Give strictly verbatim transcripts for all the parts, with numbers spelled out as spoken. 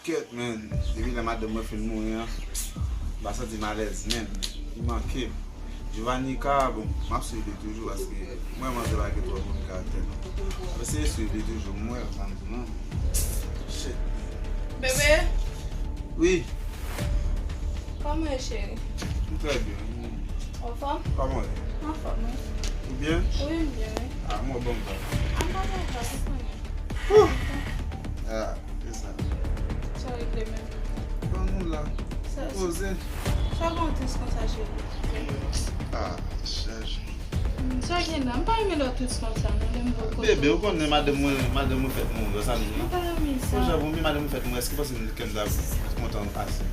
Kèt, man. Depi lè madanm mwen fin mouri an, m pa santi m alèz menm. Li manke m. Jovannica, bon, m ap swiv li toujou paske mwen, manzè pa gen twò bon karaktè, non. M ap eseye swiv li toujou, m wè, m pa di non. Shit. Bebe? Wi. Kòman w ye, cheri? M trè byen. Anfòm? Kòman w ye? Anfòm, wi. Ou byen? Wi, m byen, wi. Ah, mwen bon, m pa. Ah, m pa travay, ou konnen. Whew! Ah, se sa. Sa regle menm. Bon, nou la. Sa, poze. Sa bon tris konsa, cheri? Ah, chèch. Hmm, sa gen la? M pa renmen lè w tris konsa, non, lè m wè w kontan. Bebe, ou konnen madanm mwen, madanm mwen fèt mouri, sa m di non. M pa renmen sa. Bon, jan pou mi madanm mwen fèt mouri, èske w panse kè m ta kontan ase?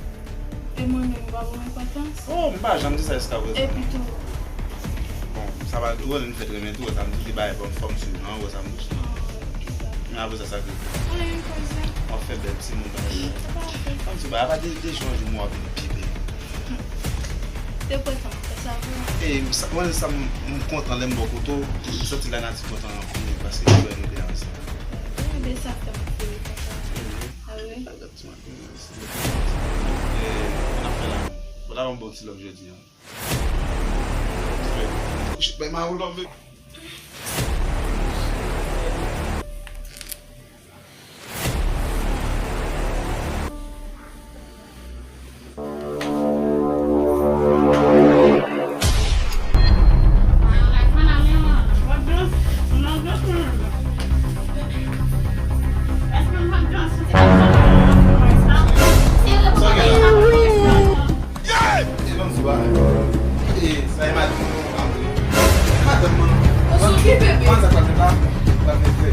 E mwen menm, ou pa ban m enpòtans? Oh, m pa janm di sa jiskaprezan. Epi tou. Bon, sa va, ou konnen nou fèt renmen tou, wè sa m di, li bay bòn fòm sou nou, wè sa m di. Ah, ok, sa. Men apre sa, sa k rive? Anyen, koze. W ap fè bèl timoun, anyen. Sa pa fè. Kòm si, ba, apa de, de jou an jou, mwen ap vin pi bèl. Te pran tan pou fè sa vre. E, sa, mwen, sa m, m kontan lè m bò kote w, m santi lanati kontan anpil, paske nou wè nou de ansanm. Wi, de sa fè m fè konsa. Mhm. Ah wi. Sa fè ti maten, mèsi. E, n ap fè lanmou. Fò ta ban m bon ti love jodi an. Bay ma ou love. Yeah! E ban m di bagay. E, sa e madanm mwen, pa vre. Madanm mwen. Ou sou ki, bebe? Mwen sa pa fè la, pa fè fè.